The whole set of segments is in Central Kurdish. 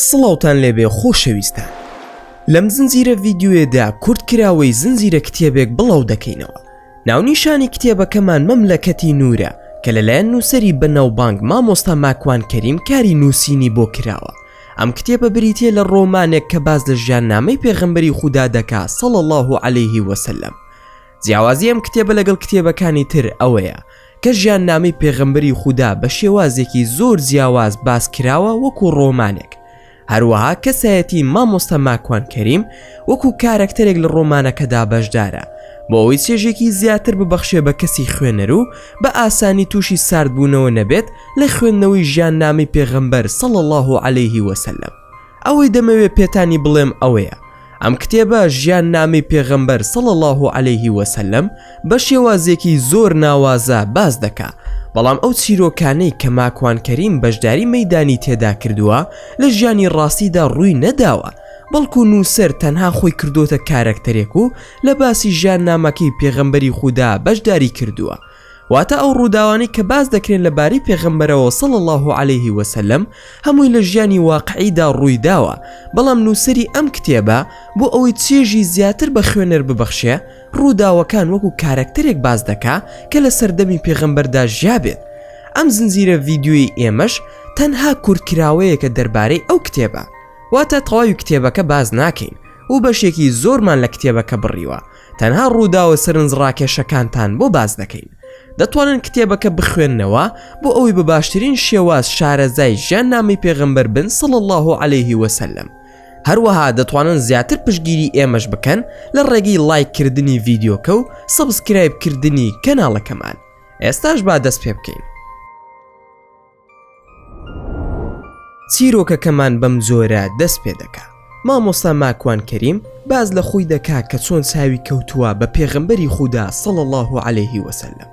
سڵاوتان لێبێ خۆشەویستان لەم زنجیرە ڤیدیۆیەدا کورتکراوەی زنجیرە کتێبێک بڵاو دەکەینەوە ناونیشانی کتێبەکەمان مەملەکەتی نوورە کە لەلایەن نووسەری بەناوبانگ مامۆستا ماکوان کەریم کاری نووسینی بۆ کراوە ئەم کتێبە بریتیە لە ڕۆمانێک کە باس لە ژیاننامەی پێغەمبەری خودا دەکا صلی اللە علیه وسلم جیاوازی ئەم کتێبە لەگەڵ کتێبەکانی تر ئەوەیە کە ژیاننامەی پێغەمبەری خودا بە شێوازێکی زۆر جیاواز باس کراوە وەکو ڕۆمانێک هەروەها کەسایەتی مامۆستا ماکوان کەریم وەکو کارەکتەرێک لە ڕۆمانەکەدا بەشدارە بۆ ئەوەی چێژێکی زیاتر ببەخشێ بە کەسی خوێنەر و بە ئاسانی تووشی ساردبوونەوە نەبێت لە خوێندنەوەی ژیاننامەی پێغەمبەر صلی اللە علیه وسلم. ئەوەی دەمەوێ پێتانی بڵێم ئەوەیە ئەم کتێبە ژیان نامەی پێغەمبەر صلی اللە علیه وسلم بە شێوازێکی زۆر ناوازە باس دەکا بەڵام ئەو چیرۆکانەی کە ماکوان کەریم بەشداری مەیدانی تێدا کردووە لە ژیانی ڕاستیدا ڕووی نەداوە بەڵکو نووسەر تەنها خۆی کردۆتە کارەکتەرێک و لە باسی ژیان نامەکەی پێغەمبەری خودا بەشداری کردووە واتە ئەو ڕووداوانەی کە باس دەکرێن لە بارەی پێغەمبەرەوە صلی اللە علیه وسلم هەمووی لە ژیانی واقعیدا ڕوویداوە، بەڵام نووسەری ئەم کتێبە بۆ ئەوەی چێژی زیاتر بە خوێنەر ببەخشێ ڕووداوەکان وەکو کارەکتەرێک باس دەکا کە لە سەردەمی پێغەمبەردا ژیابێت. ئەم زنجیرە ڤیدیۆیەی ئێمەش تەنها کورتکراوەیەکە دەربارەی ئەو کتێبە، واتە تەواوی کتێبەکە باس ناکەین و بەشێکی زۆرمان لە کتێبەکە بڕیوە، تەنها ڕووداوە سەرنجڕاکێشەکانتان بۆ باس دەکەین. دەتوانن کتێبەکە بخوێننەوە بۆ ئەوەی بە باشترین شێواز شارەزای ژیاننامەی پێغەمبەر بن صلی اللە علیه وسلم. هەروەها دەتوانن زیاتر پشتگیری ئێمەش بکەن لە ڕێگەی ڵایک کردنی ڤیدیۆکە و subscribe کردنی کەناڵەکەمان. ئێستاش با دەست پێ بکەین. چیرۆکەکەمان بەم جۆرە دەست پێ دەکا مامۆستا ماکوان کەریم باس لە خۆی دەکا کە چۆن چاوی کەوتووە بە پێغەمبەری خودا صلی اللە علیه وسلم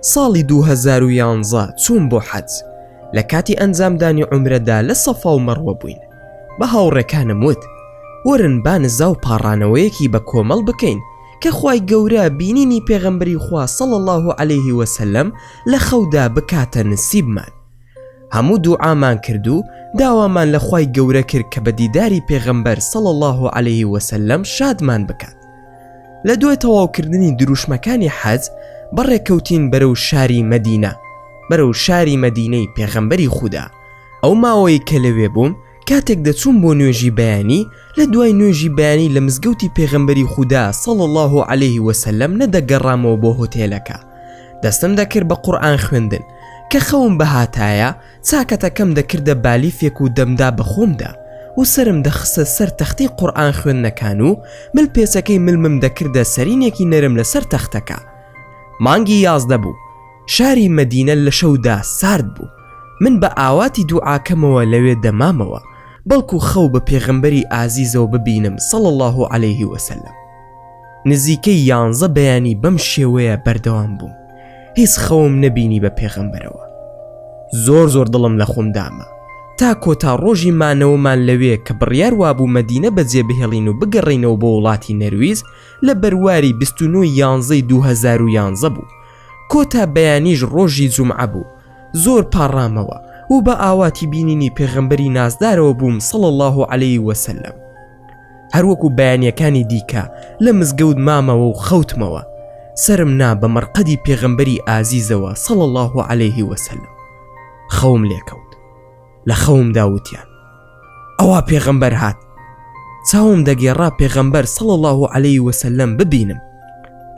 ساڵی 2011 چووم بۆ حەج لە کاتی ئەنجامدانی عومرەدا لە سەفا و مەڕوە بووین بە هاوڕێکانم وت وەرن با نزا و پاڕانەوەیەکی بە کۆمەڵ بکەین کە خوای گەورە بینینی پێغەمبەری خوا صلی اللە علیه وسلم لە خەودا بکاتە نسیبمان هەموو دوعامان کرد و داوامان لە خوای گەورە کرد کە بە دیداری پێغەمبەر صلی اللە علیه وسلم شادمان بکات لە دوای تەواوکردنی دروشمەکانی حەج بەڕێکەوتین بەرەو شاری مەدینە بەرەو شاری مەدینەی پێغەمبەری خودا ئەو ماوەی کە لەوێ بووم کاتێک دەچووم بۆ نوێژی بەیانی، لە دوای نوێژی بەیانی لە مزگەوتی پێغەمبەری خودا صلی اللە علیه وسلم نەدەگەڕامەوە بۆ هۆتێلەکە دەستم دەکرد بە قورئان خوێندن، کە خەوم بهاتایە چاکەتەکەم دەکردە بالیفێک و دەمدا بە خۆمدا و سەرم دەخستە سەر تەختەی قورئان خوێندنەکان و ملپێچەکەی ملمم دەکردە سەرینێکی نەرم لەسەر تەختەکە. مانگی 11 بوو. شاری مەدینە لە شەودا سارد بوو، من بە ئاواتی دوعاکەمەوە لەوێ دەمامەوە، بەڵکو خەو بە پێغەمبەری ئازیزەوە ببینم صلی اللە علیه وسلم. نزیکەی یانزە بەیانی بەم شێوەیە بەردەوام بووم، هیچ خەوم نەبینی بە پێغەمبەرەوە. زۆر زۆر دڵم لە خۆم داما. تا کۆتا ڕۆژی مانەوەمان لەوێ کە بڕیار وابوو مەدینە بەجێ بهێڵین و بگەڕێینەوە بۆ وڵاتی نەرویج لە بەرواری 29 یانزەی 2011 بوو. کۆتا بەیانیش ڕۆژی جومعە بوو زۆر پاڕامەوە و بە ئاواتی بینینی پێغەمبەری نازدارەوە بووم صلی اللە علیه وسلم هەروەکو بەیانیەکانی دیکە لە مزگەوت مامەوە و خەوتمەوە سرم نا بە مەرقەدی پێغەمبەری ئازیزەوە صلی اللە علیه وسلم خەوم لێکەوت لە خەومدا وتیان ئەوا پێغەمبەر هات چاوم دەگێڕا پێغەمبەر صلی الله علیه وسلم ببینم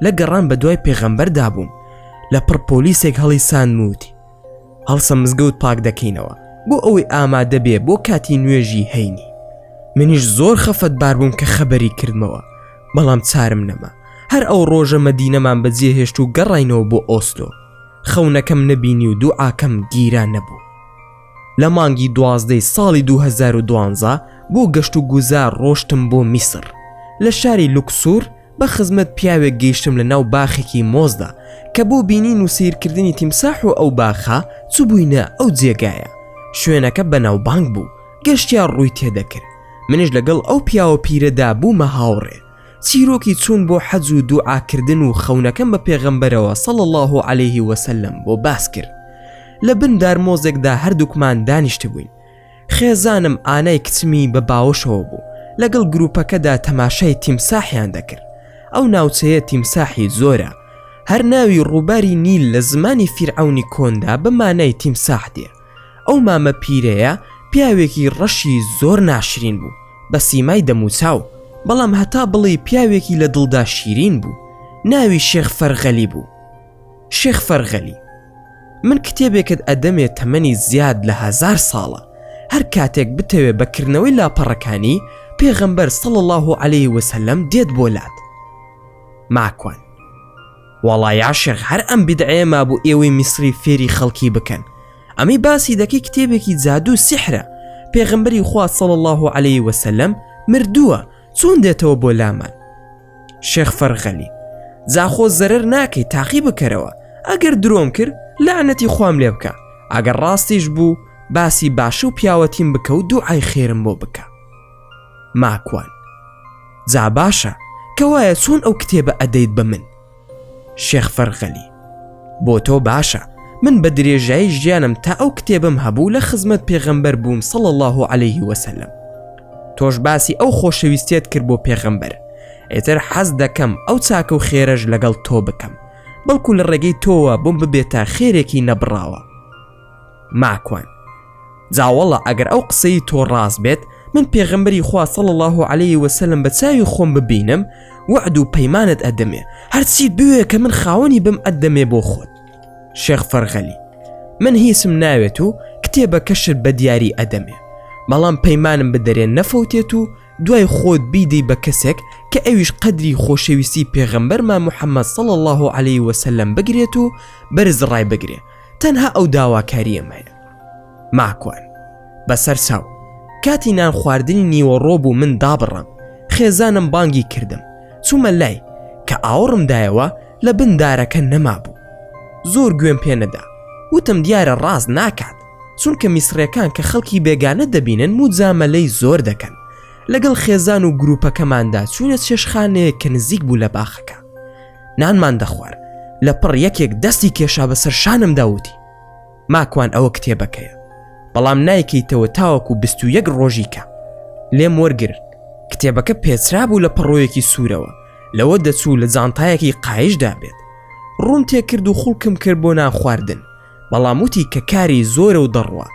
لە گەڕان بە دوای پێغەمبەردا بووم لە پڕ پۆلیسێک هەڵی ساندموتی هەڵسە مزگەوت پاک دەکەینەوە بۆ ئەوەی ئامادە بێ بۆ کاتی نوێژی هەینی منیش زۆر خەفەت بار بووم کە خەبەری کردمەوە بەڵام چارم نەما هەر ئەو ڕۆژە مەدینەمان بەجێهێشت و گەڕاینەوە بۆ ئۆسلۆ خەونەکەم نەبینی و دوعاکەم گیرا نەبوو. لە مانگی دوازدەی ساڵی 2012 بۆ گەشت و گوزار ڕۆشتم بۆ میسر. لە شاری لوکسور بە خزمەت پیاوێک گەیشتم لە ناو باخێکی مۆزدا کە بۆ بینین و سەیرکردنی تیمساح و ئەو باخە چوبووینە ئەو جێگایە. شوێنەکە بەناوبانگ بوو، گەشتیار ڕووی تێدەکرد. منیش لەگەڵ ئەو پیاوە پیرەدا بوومە هاوڕێ. چیرۆکی چوون بۆ حەج و دوعا کردن و خەونەکەم بە پێغەمبەرەوە صلی اللە علیه وسلم بۆ باس کرد لە بن دارمۆزێکدا هەردووکمان دانیشتبووین. خێزانم ئانای کچمی بە باوەشەوە بوو، لەگەڵ گروپەکەدا تەماشای تیمساحیان دەکرد. ئەو ناوچەیە تیمساحی زۆرە. هەر ناوی ڕووباری نیل لە زمانی فیرعەونی کۆندا بە مانای تیمساح دێ. ئەو مامە پیرەیە پیاوێکی ڕەشی زۆر ناشرین بوو، بە سیمای دەموچاو، بەڵام هەتا بڵێی پیاوێکی لە دڵدا شیرین بوو. ناوی شێخ فەرغەلی بوو. شێخ فەرغەلی. من کتێبێکت ئەدەمێ تەمەنی زیاد لە هەزار ساڵە هەر کاتێک بتەوێ بە کردنەوەی لاپەڕەکانی پێغەمبەر صلی اللە علیه وسلم دێت بۆ لات. ماکوان. وەڵا یا شێخ هەر ئەم بیدعەیە مابوو ئێوەی میسری فێری خەڵکی بکەن ئەمەی باسی دەکەی کتێبێکی جادوو سیحرە پێغەمبەری خوا صلی اللە علیه وسلم مردووە چۆن دێتەوە بۆ لامان شێخ فەرغەلی جا خۆ زەرەر ناکەی تاقی بکەرەوە ئەگەر درۆم کرد لەعنەتی خوام لێ بکە ئەگەر ڕاستیش بوو باسی باشە و پیاوەتیم بکە و دوعای خێرم بۆ بکە ماکوان جا باشە کەوایە چۆن ئەو کتێبە ئەدەیت بە من شێخ فەرغەلی بۆ تۆ باشە من بە درێژایی ژیانم تا ئەو کتێبم هەبوو لە خزمەت پێغەمبەر بووم صلی الله علیه وسلم تۆش باسی ئەو خۆشەویستیت کرد بۆ پێغەمبەر ئیتر حەز دەکەم ئەو چاکە و خێرەش لەگەڵ تۆ بکەم بەڵکو لە ڕێگەی تۆوە بۆم ببێتە خێرێکی نەبڕاوە ماکوان جا وەڵا ئەگەر ئەو قسەی تۆ ڕاست بێت من پێغەمبەری خوا صلی الله علیه وسلم بە چاوی خۆم ببینم وەعد و پەیمانت ئەدەمێ هەرچی بوێ کە من خاوەنی بم ئەدەمێ بۆ خۆت شێخ فەرغەلی من هیچم ناوێت و کتێبەکەشت بە دیاری ئەدەمێ بەڵام پەیمانم بدەرێ نەفەوتێت و دوای خۆت بیدەی بە کەسێک کە ئەویش قەدری خۆشەویستی پێغەمبەرمان محەممەد صلی الله علیه وسلم بگرێت و بەرز ڕای بگرێ تەنها ئەو داواکاریەم هەیە ماکوان بەسەر چاو کاتی نان خواردنی نیوەڕۆ بوو من دابڕام خێزانم بانگی کردم چوومە لای کە ئاوڕم دایەوە لە بن دارەکە نەمابوو زۆر گوێم پێ نەدا وتم دیارە ڕاست ناکات چونکە میسرەکان کە خەڵکی بێگانە دەبینن موجامەلەی زۆر دەکەن لەگەڵ خێزان و گروپەکەماندا چوونە چێشخانەیە کە نزیک بوو لە باخەکە نانمان دەخوارد لە پڕ یەکێک دەستی کێشا بەسەر شانمدا وتی ماکوان ئەوە کتێبەکەیە بەڵام نایکەیتەوە تاوەکو 21 ڕۆژی کە لێم وەرگر کتێبەکە پێچرابوو لە پەڕۆیەکی سوورەوە لەوە دەچوو لە جانتایەکی قایشدا بێت ڕووم تێکرد و خوڵکم کرد بۆ نان خواردن بەڵام وتی کە کاری زۆرە و دەڕوا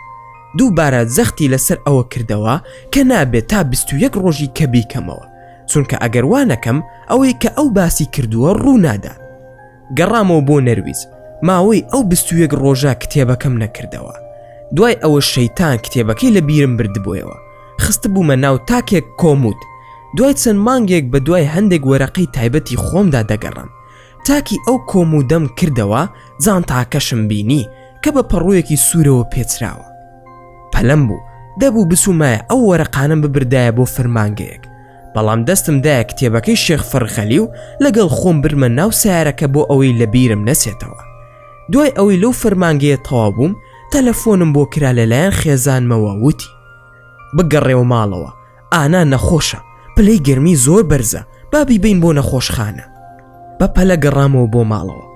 دووبارە جەختی لەسەر ئەوە کردەوە کە نابێت تا 21 ڕۆژی کە بیکەمەوە چونکە ئەگەر وا نەکەم ئەوەی کە ئەو باسی کردووە ڕوو نادات گەڕامەوە بۆ نەرویج ماوەی ئەو 21 ڕۆژە کتێبەکەم نەکردەوە دوای ئەوە شەیتان کتێبەکەی لە بیرم بردبوویەوە خستبوومە ناو تاکێک کۆمود دوای چەند مانگێک بە دوای هەندێک وەرەقەی تایبەتی خۆمدا دەگەڕام تاکی ئەو کۆمودەم کردەوە جانتاکەشم بینی کە بە پەڕۆیەکی سوورەوە پێچراوە پەلەم بوو دەبوو بچوومایە ئەو وەرەقانەم ببردایە بۆ فەرمانگەیەک بەڵام دەستم دایە کتێبەکەی شێخ فەرغەلی و لەگەڵ خۆم برمە ناو سیارەکە بۆ ئەوەی لە بیرم نەچێتەوە دوای ئەوەی لەو فەرمانگەیە تەواو بووم تەلەفۆنم بۆ کرا لەلایەن خێزانمەوە وتی بگەڕێوە ماڵەوە ئانا نەخۆشە پلەی گەرمی زۆر بەرزە با بیبەین بۆ نەخۆشخانە بە پەلە گەڕامەوە بۆ ماڵەوە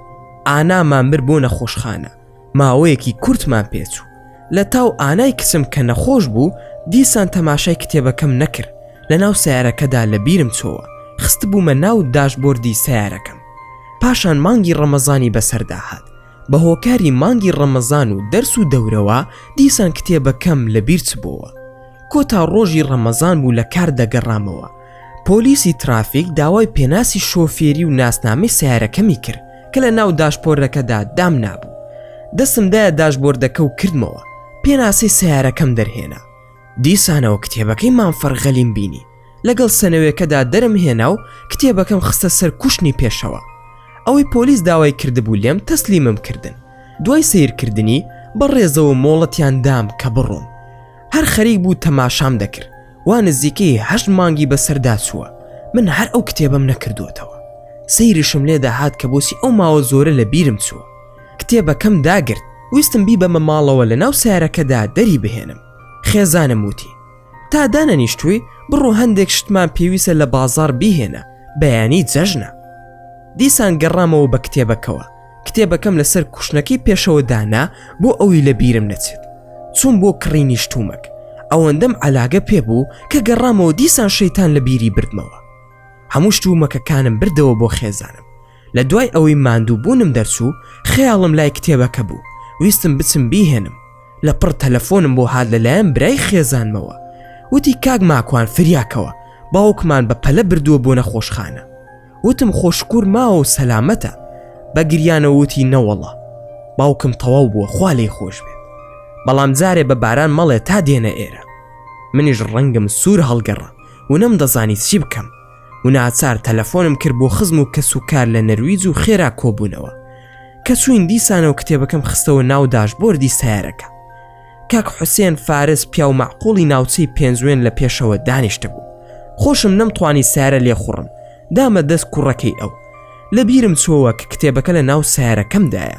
ئانامان برد بۆ نەخۆشخانە ماوەیەکی کورتمان پێچوو لە تاو ئانای کچم کە نەخۆش بوو دیسان تەماشای کتێبەکەم نەکرد لە ناو سیارەکەدا لە بیرم چۆوە خستبوومە ناو داشبۆردی سیارەکەم پاشان مانگی ڕەمەزانی بەسەردا هات بە هۆکاری مانگی ڕەمەزان و دەرس و دەورەوە دیسان کتێبەکەم لە بیر چبۆوە کۆتا ڕۆژی ڕەمەزان بوو لە کار دەگەڕامەوە پۆلیسی ترافیک داوای پێناسی شۆفێری و ناسنامەی سیارەکەمی کرد کە لە ناو داشپۆردەکەدا دام نابوو دەستم دایە داشبۆردەکە و کردمەوە پێناسەی سیارەکەم دەرهێنا دیسانەوە کتێبەکەی مام فەرغەلیم بینی لەگەڵ سەنەوێکەدا دەرم هێنا و کتێبەکەم خستە سەر کوشنی پێشەوە ئەوەی پۆلیس داوای کردبوو لێم تەسلیمم کردن دوای سیرکردنی بە ڕێزەوە مۆڵەتیان دام کە بڕۆم هەر خەریک بوو تەماشام دەکرد وا نزیکەی هەشت مانگی بەسەردا چووە من هەر ئەو کتێبەم نەکردووەتەوە سەیریشم لێ دەهات کە بۆچی ئەو ماوە زۆرە لە بیرم چووە کتێبەکەم داگرت ویستم بیبەمە ماڵەوە لە ناو سیارەکەدا دەری بهێنم خێزانم وتی تا دانەنیشتووی بڕۆ هەندێک شتمان پێویستە لە بازاڕ بیهێنە بەیانی جەژنە دیسان گەڕامەوە بە کتێبەکەوە کتێبەکەم لەسەر کوشنەکەی پێشەوە دانا بۆ ئەوی لە بیرم نەچێت چووم بۆ کڕینی شتومەک. ئەوەندەم عەلاگە پێ بوو کە گەڕامەوە دیسان شەیتان لە بیری بردمەوە. هەموو شتومەکەکانم بردەوە بۆ خێزانم. لە دوای ئەوەی ماندوو بوونم دەرچوو، خەیاڵم لای کتێبەکە بوو، ویستم بچم بیهێنم. لە پڕ تەلەفۆنم بۆ هات لەلایەن برای خێزانمەوە. وتی کاک ماکوان فریاکەوە، باوکمان بە پەلە بردووە بۆ نەخۆشخانە. وتم خۆ شکور ماوە و سەلامەتە. بە گریانەوە وتی نەوەڵا. باوکم تەواو بووە خوا لێی خۆش بێت. بەڵام جارێ بە باران مەڵێ تا دێنە ئێرە. منیش ڕەنگم سوور هەڵگەڕا و نەمدەزانی چی بکەم و ناچار تەلەفۆنم کرد بۆ خزم و کەس و کار لە نەرویج و خێرا کۆبوونەوە. کە چووین دیسانەوە کتێبەکەم خستەوە ناو داشبۆردی سەیارەکە. کاک حوسێن فارس پیاو مەعقوڵی ناوچەی پێنجوێن لە پێشەوە دانیشتبوو. خۆشم نەمتوانی سەیارە لێخوڕم، دامە دەست کوڕەکەی ئەو. لە بیرم چۆوە کە کتێبەکە لە ناو سەیارەکەمدایە.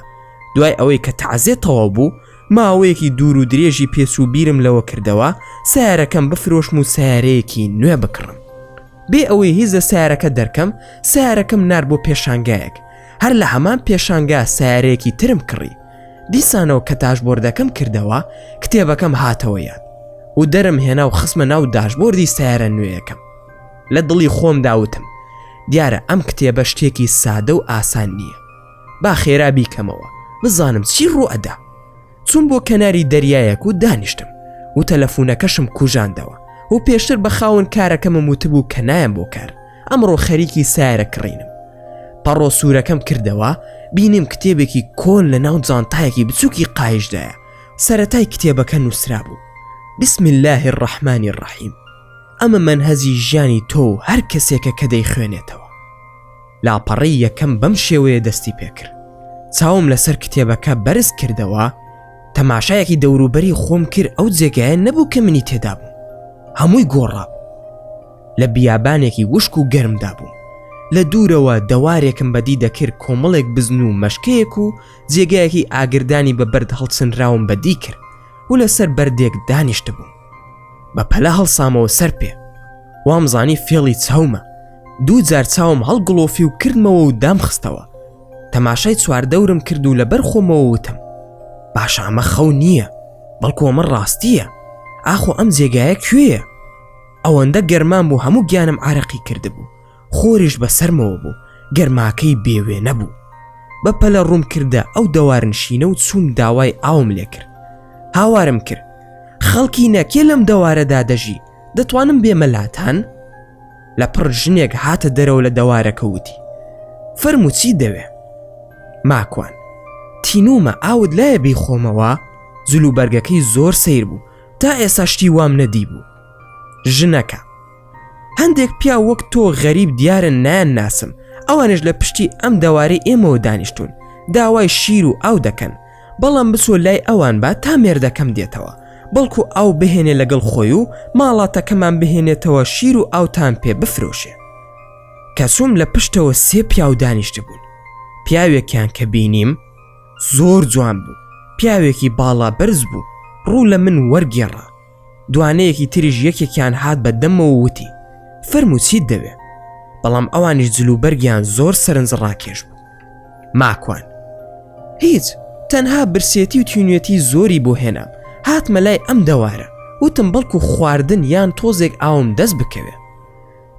دوای ئەوەی کە تەعزێ تەواو بوو، ماوەیەکی دوور و درێژی پێچوو بیرم لەوە کردەوە سەیارەکەم بفرۆشم و سەیارەیەکی نوێ بکڕم. بێ ئەوەی هیچ لە سەیارەکە دەرکەم، سەیارەکەم نارد بۆ پێشانگایەک. هەر لە هەمان پێشانگا سەیارەیەکی ترم کڕی. دیسانەوە کە داشبۆردەکەم کردەوە کتێبەکەم هاتەوە یاد و دەرم هێنا و خستمە ناو داشبۆردی سەیارە نوێیەکەم. لە دڵی خۆمدا وتم دیارە ئەم کتێبە شتێکی سادە و ئاسان نییە. با خێرا بیکەمەوە بزانم چی ڕوو ئەدا. چووم بۆ کەناری دەریایەک و دانیشتم و تەلەفونەکەشم کوژاندەوە و پێشتر بە خاوەن کارەکەمم وتبوو کە نایەم بۆ کار ئەمڕۆ خەریکی سایرە کڕینم. پەڕۆ سوورەکەم کردەوە بینیم کتێبێکی کۆن لە ناو جانتایەکی بچووکی قایشدایە سەرەتای کتێبەکە نووسرابوو بسم الله الرحمن الرحیم ئەمە مەنهەجی ژیانی تۆ و هەر کەسێکە کە دەیخوێنێتەوە. لاپەڕەی یەکەم بەم شێوەیە دەستی پێکرد چاوم لەسەر کتێبەکە بەرز کردەوە تەماشایەکی دەوروبەری خۆم کرد ئەو جێگایە نەبوو کە منی تێدا بوو هەمووی گۆڕا بوو لە بیابانێکی وشک و گەرمدا بووم لە دوورەوە دەوارێکم بەدی دەکرد کۆمەڵێک بزن و مەشکەیەک و جێگایەکی ئاگردانی بە بەرد هەڵچنراوم بەدی کرد و لەسەر بەردێک دانیشتبووم بە پەلە هەڵسامەوە سەر پێ وامزانی فێڵی چاومە دوو جار چاوم هەڵگڵۆفی و کردمەوە و دامخستەوە تەماشای چواردەورم کرد و لەبەر خۆمەوە وتم باشە ئەمە خەو نییە بەڵکو ئەمە ڕاستییە ئاخۆ ئەم جێگایە کوێیە ئەوەندە گەرمان بوو هەموو گیانم عارەقی کردبوو خۆریش بە سەرمەوە بوو گەرماکەی بێوێنە بوو بە پەلە ڕووم کردە ئەو دەوارنشینە و چووم داوای ئاوم لێکرد هاوارم کرد خەڵکی نەکێ لەم دەوارەدا دەژی دەتوانم بێمە لاتان؟ لە پڕ ژنێک هاتە دەرەوە لە دەوارەکە وتی فەرموو چی دەوێ؟ ماکوان تینوومە ئاوت لایە بیخۆمەوە؟ جلوبەرگەکەی زۆر سەیر بوو تا ئێستا شتی وام نەدیبوو. ژنەکە هەندێک پیاو وەک تۆ غەریب دیارن نایان ناسم ئەوانش لە پشتی ئەم دەوارەی ئێمەوە دانیشتون داوای شیر و ئاو دەکەن بەڵام بچۆ لای ئەوان با تا مێردەکەم دێتەوە بەڵکو ئاو بهێنێ لەگەڵ خۆی و ماڵاتەکەمان بهێنێتەوە شیر و ئاوتان پێ بفرۆشێ. کە چووم لە پشتەوە سێ پیاو دانیشتبوون پیاوێکیان کە بینیم زۆر جوان بوو پیاوێکی باڵا بەرز بوو ڕوو لە من وەرگێڕا دوانەیەکی تریش یەکێکیان هات بە دەمەوە وتی فەرموو چیت دەوێ بەڵام ئەوانیش جلوبەرگیان زۆر سەرنج ڕاکێش بوو ماکوان هیچ تەنها برسێتی و تینوێتی زۆری بۆ هێنام هاتمە لای ئەم دەوارە وتم بەڵکو خواردن یان تۆزێک ئاوم دەست بکەوێ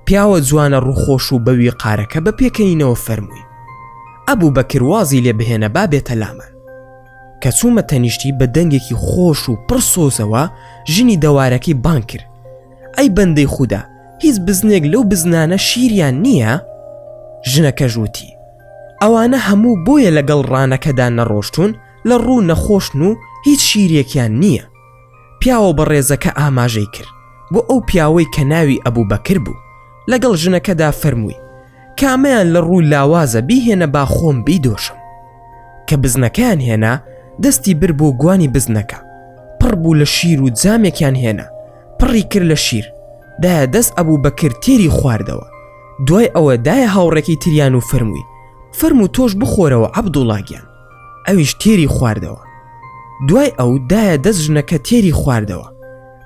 پیاوە جوانە ڕووخۆش و بەوی قارەکە بە پێکەنینەوە فەرمووی ئەبوو بەکر وازی لێ بهێنە با بێتە لامان کە چوومە تەنیشتی بە دەنگێکی خۆش و پڕ سۆزەوە ژنی دەوارەکەی بانگ کرد ئەی بەندەی خودا هیچ بزنێک لەو بزنانە شیریان نییە؟ ژنەکەش وتی ئەوانە هەموو بۆیە لەگەڵ ڕانەکەدا نەڕۆشتوون لە ڕوو نەخۆشن و هیچ شیرێکیان نییە پیاوە بەڕێزەکە ئاماژەی کرد بۆ ئەو پیاوەی کە ناوی ئەبوبەکر بوو لەگەڵ ژنەکەدا فەرمووی کامەیان لە ڕوو لاوازە بیهێنە با خۆم بیدۆشم کە بزنەکەیان هێنا دەستی بر بۆ گوانی بزنەکە پڕ بوو لە شیر و جامێکیان هێنا پڕی کرد لە شیر دایە دەست ئەبوو بەکر تێری خواردەوە دوای ئەوە دایە هاوڕێکی تریان و فەرمووی فەرموو تۆش بخۆرەوە عەبدوڵا گیان ئەویش تێری خواردەوە دوای ئەو دایە دەست ژنەکە تێری خواردەوە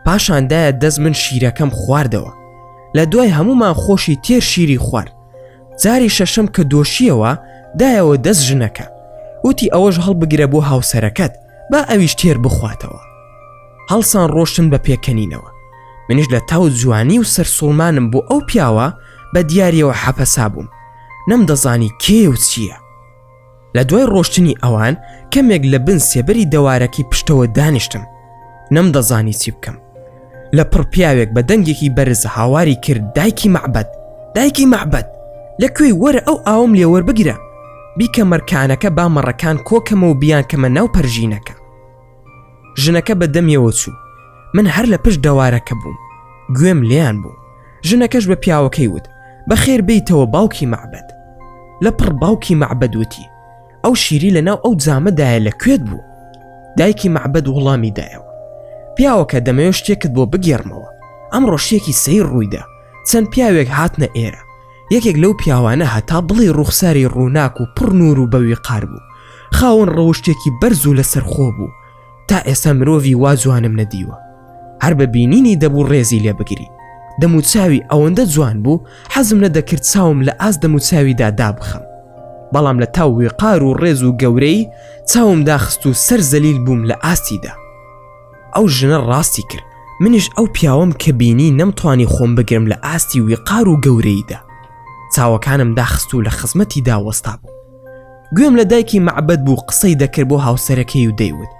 پاشان دایە دەست من شیرەکەم خواردەوە لە دوای هەمومان خۆشی تێر شیری خوارد جاری شەشەم کە دۆشیەوە دایەوە دەست ژنەکە وتی ئەوەش هەڵبگرە بۆ هاوسەرەکەت با ئەویش تێر بخواتەوە. هەڵسان ڕۆشتن بە پێکەنینەوە. منیش لە تاو جوانی و سەرسوڵمانم بۆ ئەو پیاوە بە دیاریەوە حەپەسا بووم. نەمدەزانی کێیە و چییە. لە دوای ڕۆشتنی ئەوان کەمێک لە بن سێبەری دەوارەکەی پشتەوە دانیشتم. نەمدەزانی چی بکەم. لە پڕ پیاوێک بە دەنگێکی بەرز هاواری کرد دایکی مەعبەد دایکی مەعبەد لە کوێی وەرە ئەو ئاوم لێ وەربگرە بیکە مەرکانەکە با مەڕەکان کۆکەمە و بیانکەمە ناو پەرژینەکە ژنەکە بە دەمیەوە چوو من هەر لە پشت دەوارەکە بووم گوێم لێیان بوو ژنەکەش بە پیاوەکەی وت بەخێر بیتەوە باوکی مەعبەد لە پڕ باوکی مەعبەد وتی ئەو شیری لەناو ئەو جامەدایە لە کوێت بوو دایکی مەعبەد وەڵامی دایەوە پیاوەکە دەمەوێت شتێکت بۆ بگێڕمەوە ئەمڕۆ شتێکی سەیر ڕوویدا چەند پیاوێک هاتنە ئێرە یەکێک لەو پیاوانە هەتا بڵێ ڕوخساری ڕووناک و پڕ نور و بەویقار بوو خاوەن ڕەوشتێکی بەرز و لەسەرخۆ بوو تا ئێستا مرۆڤی وا جوانم نەدیوە هەر بە بینینی دەبوو ڕێزی لێ بگری دەموچاوی ئەوەندە جوان بوو حەزم نەدەکرد چاوم لە ئاست دەموچاویدا دابخەم بەڵام لە تاو وێقار و ڕێز و گەورەی چاوم داخست و سەر زەلیل بووم لە ئاستیدا ئەو ژنە ڕاستی کرد منیش ئەو پیاوەم کە بینی نەمتوانی خۆم بگرم لە ئاستی ویقار و گەورەیدا چاوەکانم داخست و لە خزمەتیدا وەستا بوو گوێم لە دایکی مەعبەد بوو قسەی دەکرد بۆ هاوسەرەکەی و دەیوت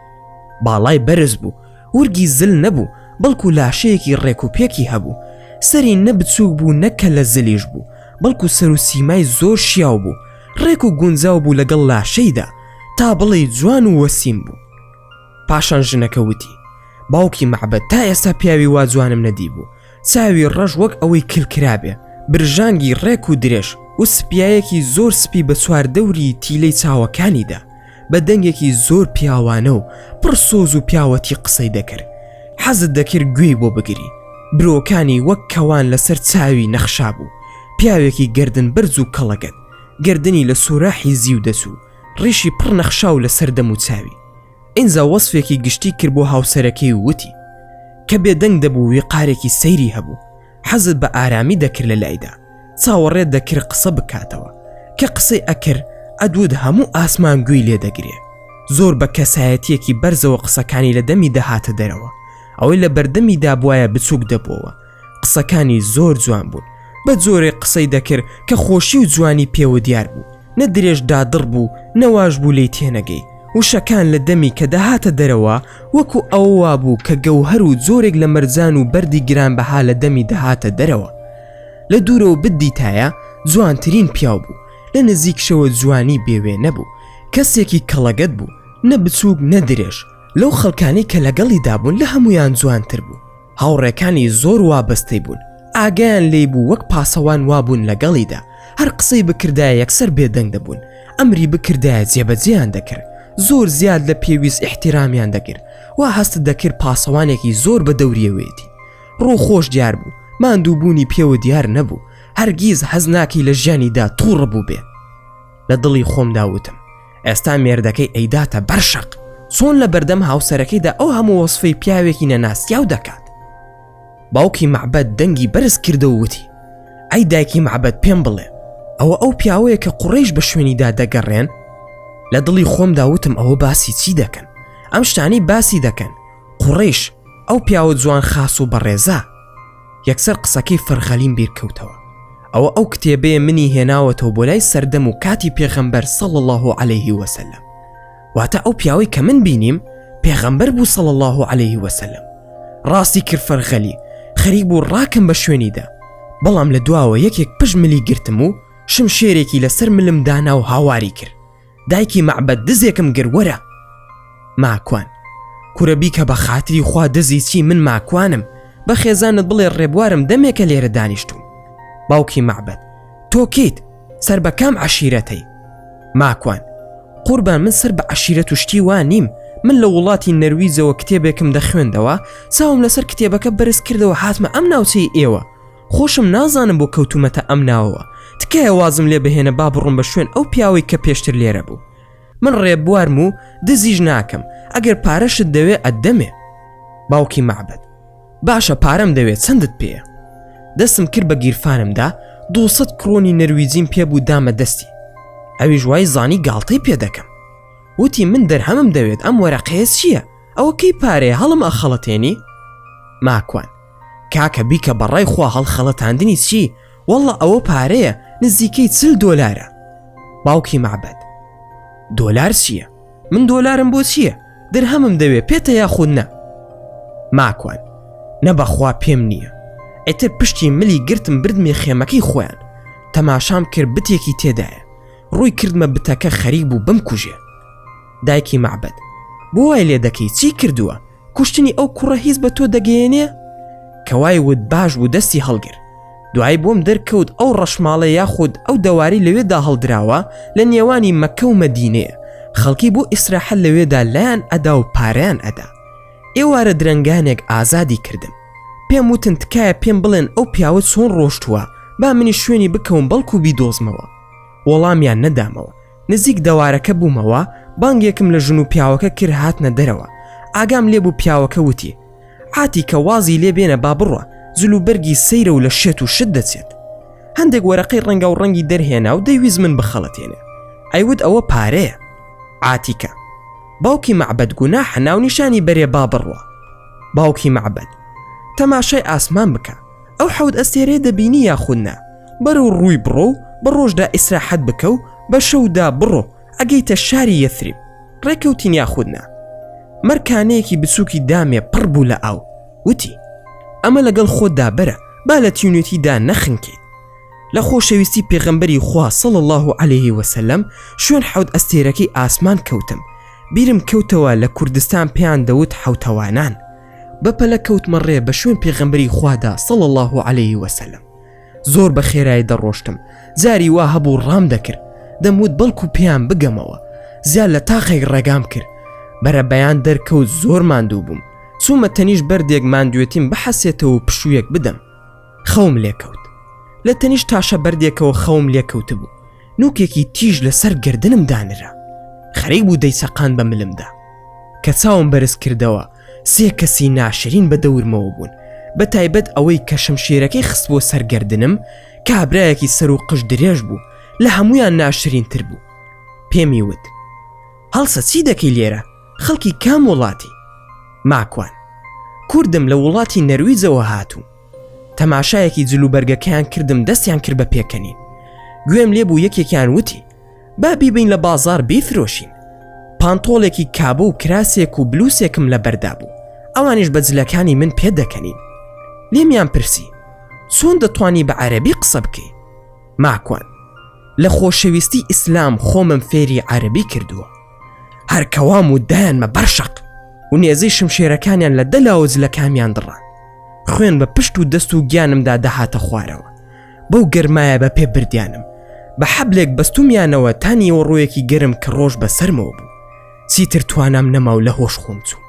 باڵای بەرز بوو ورگی زل نەبوو بەڵکو لاشەیەکی ڕێک و پێکی هەبوو سەری نە بچووک بوو نە کەلە زلیش بوو بەڵکو سەر و سیمای زۆر شیاو بوو ڕێک و گونجاو بوو لەگەڵ لاشەیدا تا بڵێی جوان و وەسیم بوو پاشان ژنەکە وتی باوکی مەعبەد تا ئێستا پیاوی وا جوانم نەدیبوو چاوی ڕەش وەک ئەوەی کل کرابێ، برژانگی ڕێک و درێژ و سپیایەکی زۆر سپی بە چواردەوری تیلەی چاوەکانیدا، بە دەنگێکی زۆر پیاوانە و پڕ سۆز و پیاوەتی قسەی دەکرد. حەزت دەکرد گوێی بۆ بگری. برۆکانی وەک کەوان لەسەر چاوی نەخشابوو. پیاوێکی گەردن بەرز و کەڵەگەت. گەردنی لە سۆراحی زیو دەچوو. ڕیشی پڕ نەخشاو لەسەر دەموچاوی. ئینجا وەسفێکی گشتی کرد بۆ هاوسەرەکەی و وتی، کە بێدەنگ دەبوو ویقارێکی سەیری هەبوو، حەزت بە ئارامی دەکرد لە لایدا، چاوەڕێت دەکرد قسە بکاتەوە، کە قسەی ئەکرد ئەدوت هەموو ئاسمان گوێی لێ دەگرێ، زۆر بە کەسایەتییەکی بەرزەوە قسەکانی لە دەمی دەهاتە دەرەوە، ئەوەی لە بەردەمیدا بوایە بچووک دەبۆوە، قسەکانی زۆر جوان بوون، بە جۆرێک قسەی دەکرد کە خۆشی و جوانی پێوە دیار بوو، نە درێژ دادڕ بوو نە واش بوو لێی تێنەگەی، وشەکان لە دەمی کە دەهاتە دەرەوە وەکو ئەوە وابوو کە گەوهەر و جۆرێک لە مەرجان و بەردی گرانبەها لە دەمی دەهاتە دەرەوە. لە دوورەوە بتدیتایە جوانترین پیاو بوو، لە نزیکشەوە جوانی بێ وێنە بوو، کەسێکی کەڵەگەت بوو، نە بچووک نە درێژ، لەو خەڵکانەی کە لەگەڵیدا بوون لە هەموویان جوانتر بوو. هاوڕێکانی زۆر وابەستەی بوون، ئاگایان لێی بوو وەک پاسەوان وابوون لەگەڵیدا، هەر قسەی بکردایە یەکسەر بێدەنگ دەبوون، ئەمری بکردایە جێبەجێیان دەکرد، زۆر زیاد لە پێویست ئیحتیرامیان دەکرد، وا هەستت دەکرد پاسەوانێکی زۆر بە دەوریەوەیەتی. ڕووخۆش دیار بوو، ماندووبوونی پێوە دیار نەبوو، هەرگیز هەست ناکەی لە ژیانیدا تووڕە بووبێ. لە دڵی خۆمدا وتم ئێستا مێردەکەی ئەیداتە بەر شەق چۆن لە بەردەم هاوسەرەکەیدا ئەو هەموو وەسفەی پیاوێکی نەناسیاو دەکات باوکی مەعبەد دەنگی بەرز کردەوە وتی ئەی دایکی مەعبەد پێم بڵێ ئەوە ئەو پیاوەیە کە قوڕیش بە شوێنیدا دەگەڕێن لە دڵی خۆمدا وتم ئەوە باسی چی دەکەن ئەم شتانی باسی دەکەن قوڕیش ئەو پیاوە جوان خاس و بەڕێزە یەکسەر قسەکەی فەرغەلیم بیر کەوتەوە ئەوە ئەو کتێبەیە منی هێناوەتەوە بۆ لای سەردەم و کاتی پێغەمبەر صلی الله علیه وسلم واتە ئەو پیاوەی کە من بینیم پێغەمبەر بوو صلی الله علیه وسلم ڕاستی کرد فەرغەلی خەریک بوو ڕاکەم بە شوێنیدا بەڵام لە دواوە یەکێک پشت ملی گرتم و شمشێرێکی لەسەر ملم دانا و هاواری کرد دایکی مەعبەد دزێکم گر وەرە ماکوان کورە بیکە بە خاتری خوا دزی چی من ماکوانم بە خێزانت بڵێ ڕێبوارم دەمێکە لێرە دانیشتوم باوکی مەعبەد تۆ کێیت سەر بە کام عەشیرەتەی ماکوان قوربان من سەر بە عەشیرەت و شتی وا نیم من لە وڵاتی نەرویجەوە کتێبێکم دەخوێندەوە چاوم لەسەر کتێبەکە بەرز کردەوە هاتمە ئەم ناوچەی ئێوە خۆشم نازانم بۆ کەوتومەتە ئەم ناوەوە تکایە وازم لێ بهێنە با بڕۆم بە شوێن ئەو پیاوەی کە پێشتر لێرە بوو من ڕێبوارم و دزیش ناکەم ئەگەر پارەشت دەوێ ئەتدەمێ باوکی مەعبەد باشە پارەم دەوێ چەندت پێیە دەستم کرد بە گیرفانمدا 200 کرۆنی نەرویجیم پێ بوو دامە دەستی ئەویش وای زانی گاڵتەی پێ دەکەم وتی من دەرهەمم دەوێت ئەم وەرەقەیە چییە؟ ئەوە کەی پارەیە هەڵم ئەخەڵەتێنی؟ ماکوان، کاکە بیکە بەڕای خوا هەڵخەڵەتاندنی چی واللە ئەوە پارەیە نزیکەی چل دۆلارە. باوکی مەعبەد، دۆلار چییە؟ من دۆلارم بۆ چییە؟ درهەمم دەوێ پێتە یاخود نە؟ ماکوان، نە بەخوا پێم نییە. ئیتر پشتی ملی گرتم بردمیە خێمەکەی خۆیان تەماشام کرد بتێکی تێدایە ڕووی کردمە بتەکە خەریک بوو بمکوژێ. دایکی مەعبەد، بۆ وای لێ دەکەی چی کردووە؟ کوشتنی ئەو کوڕە هیچ بە تۆ دەگەیەنێ؟ کە وای وت باش بوو دەستی هەڵگر. دوایی بۆم دەرکەوت ئەو ڕەشماڵە یاخود ئەو دەوارەی لەوێدا هەڵدراوە لە نێوانی مەککە و مەدینەیە، خەڵکی بۆ ئیسراحەت لەوێدا لایان ئەدا و پارەیان ئەدا. ئێوارە درەنگانێک ئازادی کردم. پێم وتن تکایە پێم بڵێن ئەو پیاوە چۆن ڕۆشتووە با منیش شوێنی بکەوم بەڵکو بیدۆزمەوە. وەڵامیان نەدامەوە. نزیک دەوارەکە بوومەوە، بانگێکم لە ژن و پیاوەکە کرد هاتنە دەرەوە. ئاگام لێ بوو پیاوەکە وتی، عاتیکە وازی لێ بێنە با بڕوا، جل و بەرگی سەیرە و لە شێت و شت دەچێت. هەندێک وەرەقەی ڕەنگاوڕەنگی دەرهێنا و دەیویست من بخەڵەتێنێ. ئەیوت ئەوە پارەیە. عاتیکە، باوکی مەعبەد گوناحە ناونیشانی بەرێ با بڕوا. باوکی مەعبەد، تەماشای ئاسمان بکە. ئەو حەوت ئەستێرەیە دەبینی یاخود نا؟ بەرەو ڕووی بڕۆ و بە ڕۆژدا ئیسراحەت بکە و بە شەودا بڕۆ ئەگەیتە شاری یەثریب. ڕێکەوتین یاخود نا؟ مەرکانەیەکی بچووکی دامێ پڕ بوو لە ئاو. وتی، ئەمە لەگەڵ خۆتدا بەرە با لە تینوێتیدا نەخنکێیت. لە خۆشەویستی پێغەمبەری خوا صلی اللە علیه وسلم شوێن حەوت ئەستێرەکەی ئاسمان کەوتم. بیرم کەوتەوە لە کوردستان پێیان دەوت حەوتەوانان. بەپەلە کەوتمە ڕێ بە شوێن پێغەمبەری خوادا صلی اللە علیه وسلم. زۆر بە خێرایی دەڕۆشتم، جاری وا هەبوو ڕام دەکرد، دەموت بەڵکو پێیان بگەمەوە. زیاد لە تاقێک ڕێگام کرد. بەرەبەیان دەرکەوت زۆر ماندوو بووم. چوومە تەنیشت بەردێک ماندوێتیم بحەسێتەوە و پشوویەک بدەم. خەوم لێکەوت. لە تەنیشت تاشە بەردێکەوە خەوم لێکەوتبوو. نوکێکی تیژ لەسەر گەردنم دانرا. خەریک بوو دەیچەقاند بە ملمدا. کە چاوم بەرز کردەوە سێ کەسی ناشرین بە دەورمەوە بوون. بە تایبەت ئەوەی کە شمشێرەکەی خستبووە سەر گەردنم، کابرایەکی سەر و قژ درێژ بوو، لە هەموویان ناشرینتر بوو. پێمی وت، هەڵسە چی دەکەی لێرە؟ خەڵکی کام وڵاتی؟ ماکوان، کوردم لە وڵاتی نەرویجەوە هاتووم. تەماشایەکی جلوبەرگەکەیان کردم دەستیان کرد بە پێکەنین. گوێم لێ بوو یەکێکیان وتی، با بیبەین لە بازاڕ بیفرۆشین. پانتۆڵێکی کابۆ و کراسێک و بلوسێکم لەبەردا بوو. ئەوانیش بە جلەکانی من پێدەکەنین. لێمیان پرسی، چۆن دەتوانی بە عەرەبی قسە بکەی؟ ماکوان، لە خۆشەویستی ئیسلام خۆمم فێری عەرەبی کردووە. هەر کەوام و دایانمە بەر شەق و نێزەی شمشێرەکانیان لە دەلاوە جلەکانمیان دڕان. خوێن بە پشت و دەست و گیانمدا دەهاتە خوارەوە. بەو گەرمایە بە پێ بردیانم. بە حەبلێک بەستوومیانەوە تا نیوەڕۆیەکی گەرم کە ڕۆژ بە سەرمەوە بوو. چیتر توانام نەما و لە هۆش خۆم چووم.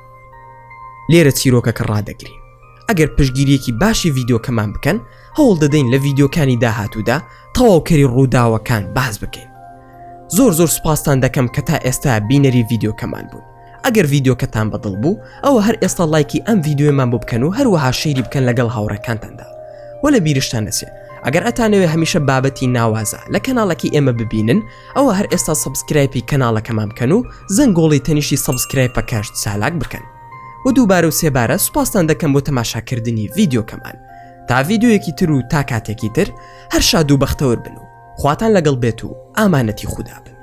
لێرە چیرۆکەکە ڕادەگرین. ئەگەر پشتگیرییەکی باشی ڤیدیۆکەمان بکەن، هەوڵ دەدەین لە ڤیدیۆکانی داهاتوودا تەواوکەری ڕووداوەکان باس بکەین. زۆر زۆر سوپاستان دەکەم کە تا ئێستا بینەری ڤیدیۆکەمان بوون. ئەگەر ڤیدیۆکەتان بەدڵ بوو ئەوە هەر ئێستا ڵایکی ئەم ڤیدیۆیەمان بۆ بکەن و هەروەها share ی بکەن لەگەڵ هاوڕێکانتاندا. وە لە بیرشتان نەچێ ئەگەر ئەتانەوێ هەمیشە بابەتی ناوازە لە کەناڵەکەی ئێمە ببینن ئەوە هەر ئێستا subscribe ی کەناڵەکەمان بکەن و زەنگۆڵی تەنیشتی subscribe ەکەش چالاک بکەن. و دووبارە و سێبارە سوپاستان دەکەم بۆ تەماشاکردنی ڤیدیۆکەمان. تا ڤیدیۆیەکی تر و تا کاتێکی تر هەر شاد و بەختەوەر بن و خواتان لەگەڵ بێت و ئامانەتی خودا بن.